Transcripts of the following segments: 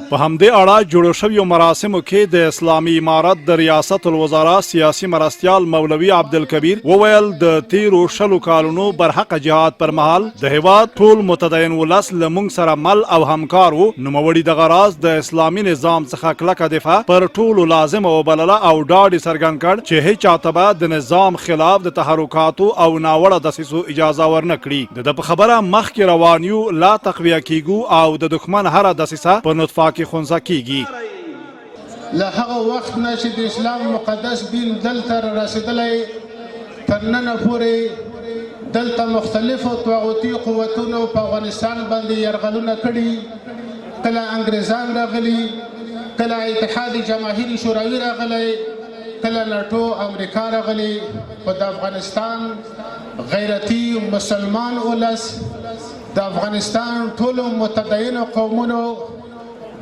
په همدې اړه جوړو شویو مراسمو کې د اسلامي امارت د ریاست الوزرا سیاسي مرستیال مولوي عبدالکبیر وویل، د تیرو 20 کالونو برحقه جهاد پر مهال د هیواد ټول متدین ولس له موږ سره مل او همکار وو. نوموړي دغه راز د اسلامي نظام څخه کلکه دفاع پر ټولو لازمه وبلله او ډاډ یې څرګند کړ چې هیچا ته به د نظام خلاف د تحرکاتو او ناوړه دسیسو اجازه ورنه کړي. د ده په خبره، مخکې روان یو، لا تقویه کېږو او د دښمن هره دسیسه په نطفه کې خنثی کېږي. له هغه وخت نه چې د اسلام مقدس دین دلته رارسېدلی تر ننه پورې دلته مختلفو طاغوتي قوتونو په افغانستان باندې یرغلونه کړي، کله انګریزان راغلي، کله اتحاد جماهیر شوروي راغلی، کله ناټو امریکا راغلي، خو د افغانستان غیرتي مسلمان ولس، د افغانستان ټولو متدینو قومونو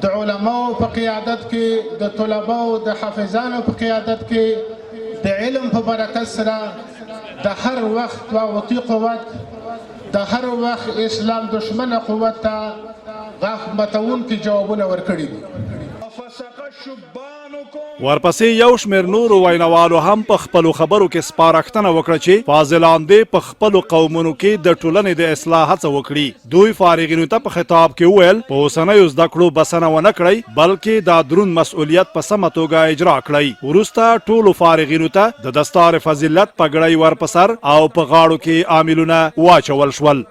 د علماو په قیادت کې، د طلباو د حافظانو په قیادت کې، د علم په برکت سره د هر وخت طاغوتي قوت، د هر وخت اسلام دښمنه قوت ته غاښ ماتوونکي جوابونه ورکړي دي. ورپسې یو شمېر نورو ویناوالو هم په خپلو خبرو کې سپارښتنه وکړه چې فاضلان دې په خپلو قومونو کې د ټولنې د اصلاح هڅه وکړي. دوی فارغینو ته په خطاب کې وویل، په اوسنیو زده کړو بسنه ونه کړئ، بلکې دا دروند مسؤلیت په سمه توګه اجرا کړئ. وروسته ټولو فارغینو ته د دستار فضیلت پګړۍ ور په سر او په غاړو کې عاملونه واچول شول.